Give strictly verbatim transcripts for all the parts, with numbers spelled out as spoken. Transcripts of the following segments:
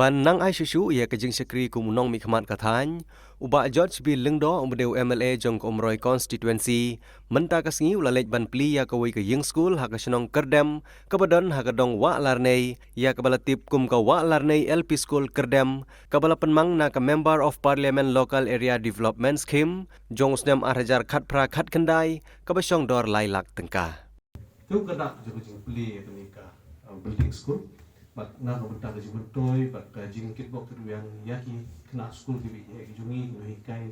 Ban nang ai shuh shuh ïa ka jingshakri kum u nongmihkhmat ka thaiñ, u Bah George B Lyngdoh, uba dei u M L A jong ka Umroi Constituency, mynta ka sngi u la leit ban plie ïa kawei ka ïing skul ha ka shnong Kyrdem, kaba don ha ka dong Wah Larnei, ïa kaba la tip kum ka Wah Larnei L P School Kyrdem, kaba la pynmang na ka Member of Parliament Local Area Development Scheme jong u snem ar hajar khatphra khatkhyndai, kaba shong dor lai lak tyngka. Te ka dak jong ka jingplie ïa kane ka, uh, building school. Bad na ka bynta ka jingmyntoi bad ka jingkitbok kitweng ïa ki khynnah skul kiba ïeit ki jong ngi, ki nonghikai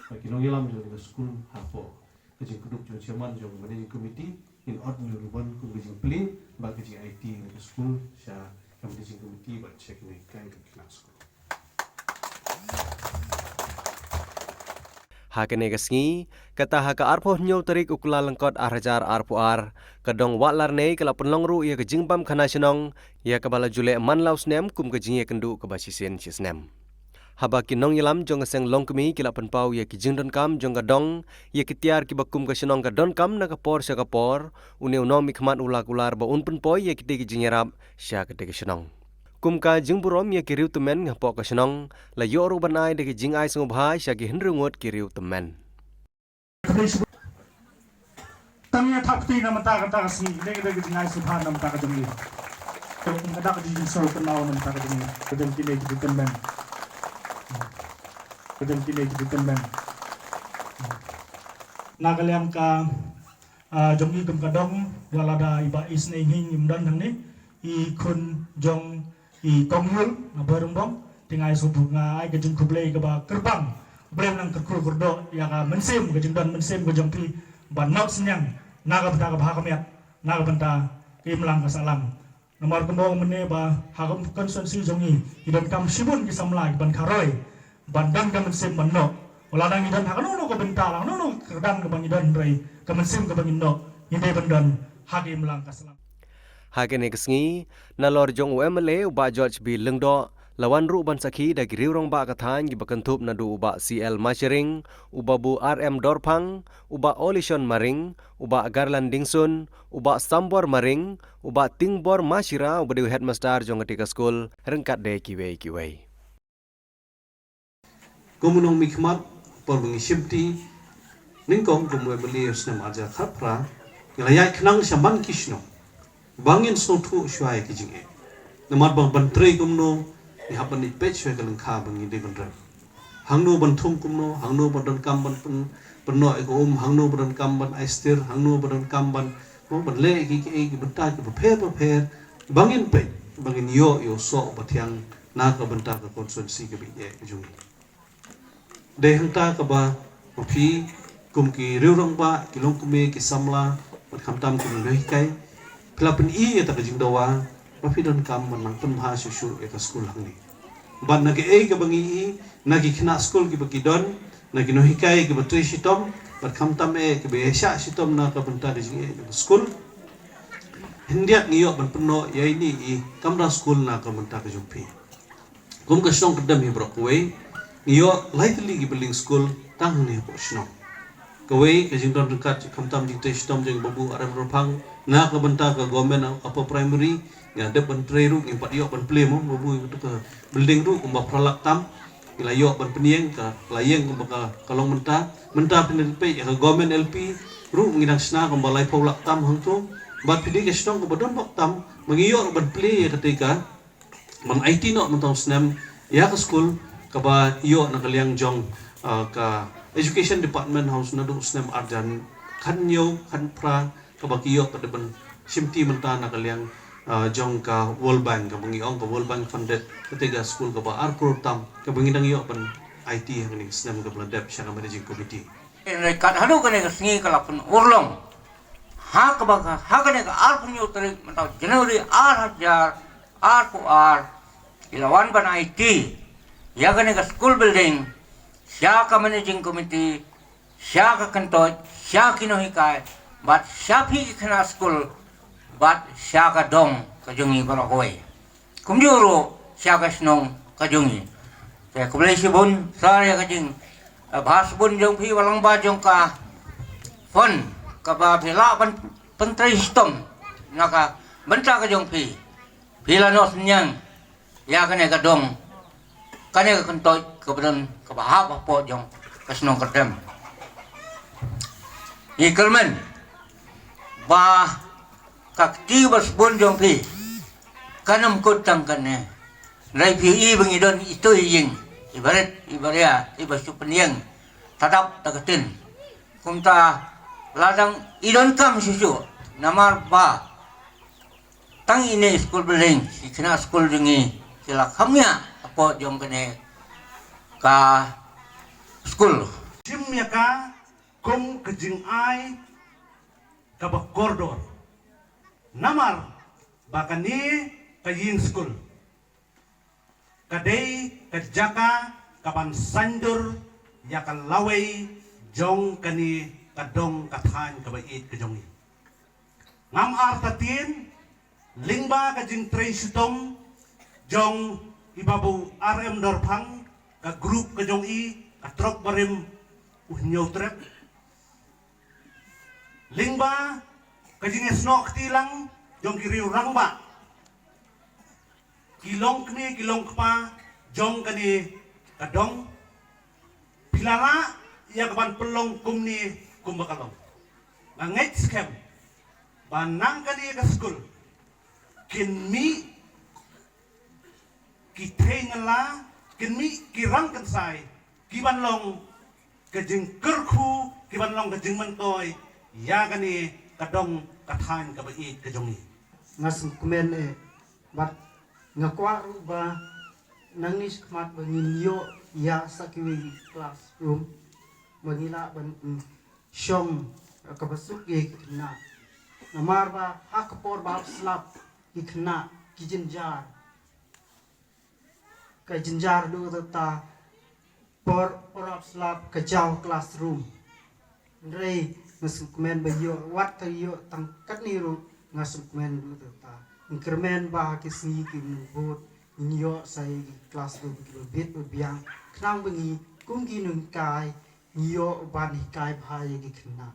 bad ki nongïalam jong ka skul, hapoh ka jingkyrduh jong chairman jong managing committee, ngin ot new ribbon kum ka jingplie bad ka jingaiti ïa ka skul sha ka managing committee bad sha ki nonghikai bad ki khynnah skul. Ha kane ka sngi, kata ha ka arphew hynñiew tarik u Kyllalyngkot ar hajar arphew ar, ka dong Wah Larnei ka la pynlong ruh ïa ka jingbam khana shnong, ïa kaba la ju leh man la u snem kum ka jingïakynduh kaba shisien shisnem. Haba ki nongïalam jong ka seng longkmie ki la pynpaw ïa ki jingdonkam jong ka dong, ïa ki tiar kiba kum ka shnong ka donkam na ka por sha ka por, une u nongmihkhmat u la kular ba un pynpoi ïa kitei ki jingïarap sha katei ka shnong. Kum ka jingburom ïa ki riewtymmen hapoh ka shnong, la ïoh ruh ban ai da ki jingai sngewbha sha ki hynriew ngut ki riewtymmen. Tang ïa thap kti na mynta ka, ta ka sngi, ne ka dei ka jingai sngewbha na mynta ka jong ngi. Te kum ka dak ka jingsol kynmaw na mynta ka jong ngi. Ka jong kine ki riewtymmen. Ka jong kine ki riewtymmen. Na ka liang ka, ah, jong ngi kum ka dong, wat lada i Bah Isnei Hing im don hangne, i khun jong i Kong Yul na Bhoirymbong, te nga ai sngewbha, nga ai ka jingkhublei kaba kyrpang. Khublei nang kyrkhu kyrdoh ïa ka mynsiem, ka jingdon mynsiem ka jong phi ban noh synñiang na ka bynta ka bha ka miat, na ka bynta ka imlang ka sahlang. Namar kumba ong mynne ba ha ka constituency jong ngi ki donkam shibun ki samla kiban kharoi ban don ka mynsiem ban noh. Wat la ngi don ha kano kano ka bynta, la kano kano ka kyrdan kaba ngi don, hynrei ka mynsiem kaba ngin noh ngin dei ban don ha ka imlang ka sahlang. Ha kane ka sngi, nalor jong u M L A u Bah George B Lyngdoh, la wan ruh ban sakhi da ki riew rangbah ka thaiñ kiba kynthup naduh u Bah C L Masharing, u Babu R M Dorphang, u Bah Olishon Maring, u Bah Garland Dingsun, u Bah Sambor Maring, u Bah Tingbor Mashira uba dei u headmaster jong katei ka skul, ryngkat de kiwei kiwei. Kum u nongmihkhmat, por ba ngi shimti nyngkong kum u M L A u snem ar hajar khatphra, ngi la ïaid khnang sha man ki shnong ba ngin sngewthuh shuwa ïa ki jingeh. Namar ba ban trei kumno, ngi hap ban ïa peit shuwa ïa ka lyngkha ba ngi dei ban rem. Hangno ban thung kumno, hangno ban donkam ban pyn, pynnoh ïa ka um, hangno ban donkam ban ai stir, hangno ban donkam ban, mo, ban leh ïa ki, ki, ki bynta kiba pher bapher, ba ngin peit, ba ngin ïoh ïa u soh ba thiang na ka bynta ka constituency kaba ïeit ka jong ngi. Dei hangta kaba ma phi kum ki riew rangbah, ki longkmie, ki samla, bad khamtam kum ki nonghikai, phi la pyni ïa kata ka jingdawa ba phi donkam ban nang pynbha shuh shuh ïa ka skul hangne. Bad na kaei kaba ngi i, na ki khynnah skul kiba ki don, na ki nonghikai kiba trei shitom, bad khamtam eh kiba ïaishah shitom na ka bynta ka jingeh jong ka skul, hyndiat ngi ïoh ban pynnoh ïa ine i kamra skul na ka bynta ka jong phi. Kum ka shnong Kyrdem hi baroh kawei, ngi ïoh lai tylli ki building skul tang hangne hapoh shnong. Kawei ka jingdon ryngkat khamtam jingtrei shitom jong Babu R M Dorphang na ka bynta ka Government Upper Primary, ngi la dep ban trei ruh, ngi pat ïoh ban plie mo Babu ïa katu ka building ruh kumba phra lak tam, ngi la ïoh ban pynïeng ka la ïeng kumba ka, ka long mynta. Mynta phin ïa peit ïa ka Government L P ruh ngi dang shna kumba laiphew lak tam hangto. Bad phi dei ka shnong kaba don bok tam ba ngi ïoh ruh ban plie ïa katei ka ban aiti noh mynta u snem ïa ka skul kaba ïoh na ka liang jong, ah, ka Education Department ha u snem, naduh u snem ar hajar khathynñiew khatphra, kaba ki ïoh pat da ban shimti mynta na ka liang, ah, jong ka World Bank, kaba ngi ong ka World Bank funded, katei ka skul kaba ar klur tam kaba ngi dang ïoh ban aiti ha kane ka snem kaba la dep sha ka Managing Committee. Hynrei kat haduh kane ka sngi ka la pynurlong ha kaba ka, ha kane ka arphew hynñiew tarik mynta u January ar hajar arphew ar, ki la wan ban aiti ïa kane ka school building sha ka Managing Committee, sha ka kyntoit, sha ki nonghikai, bad sha phi ki khynnah skul, bad sha ka dong ka jong ngi baroh kawei. Kumjuh ruh sha ka shnong ka jong ngi. Te khublei shibun sir ïa ka jing, eh, bha shibun jong phi ba lyngba jong ka fund kaba phi lah ban pyntrei shitom na ka bynta ka jong phi. Phi la noh synñiang ïa kane ka dong, kane ka kyntoit kaba don kaba hap hapoh jong ka shnong Kyrdem. Ngi kyrmen ba ka kti ba sbun jong phi kan ym kut tang kane. Hynrei phi i ba ngi don itu i ïing, i barit, i baria, i ba shu pynïeng tadap da ka tin. Kumta la dang i donkam shuh shuh, namar ba tang ine i skul building, i khynnah skul jong ngi ki la kham ïa hapoh jong kane ka skul. Shim ïa ka kum ka jingai kaba kordor. Namar ba kane ka ïing skul ka dei ka jaka kaban saiñdur ïa ka lawei jong kane ka dong ka thaiñ kaba ïeit ka jong ngi. Ngam artatien lyngba ka jingtrei shitom jong i Babu R M Dorphang, ka group ka jong i, ka trok barim u Hynñiewtrep. Lyngba ka jingïasnoh kti lang jong ki riew rangbah, ki longkmie ki longkpa jong kane ka dong, phi la lah ïa kaban pynlong kumne kumba ka long. Nga ngeit skhem ba nang kane ka skul kin mih ki thei ngla, kin mih ki rang kynsai, ki ban long ka jingkyrkhu, ki ban long ka jingmyntoi ïa kane ka dong ka thaiñ kaba ïeit ka jong ngi. Nga sngewkmen eh, bad nga kwah ruh ba nangne shakhmat ba ngin ïoh ïa sa kiwei classroom ba ngi lah ban, mm, shong kaba suk ïa ki khynnah. Namar ba ha ka por ba hap slap ki khynnah ki jynjar, ka jynjar duh ta por por hap slap ka jaw classroom. Hynrei nga sngewkmen ba ïoh wat ka ïoh tang katne ruh nga sngewkmen duh ta. Nga kyrmen ba ha ki sngi ki mynbud ngin ïoh sa ïa ki classroom kiba bit ba biang khnang ba ngi kum ki nonghikai ngi ïoh ban hikai bha ïa ki khynnah.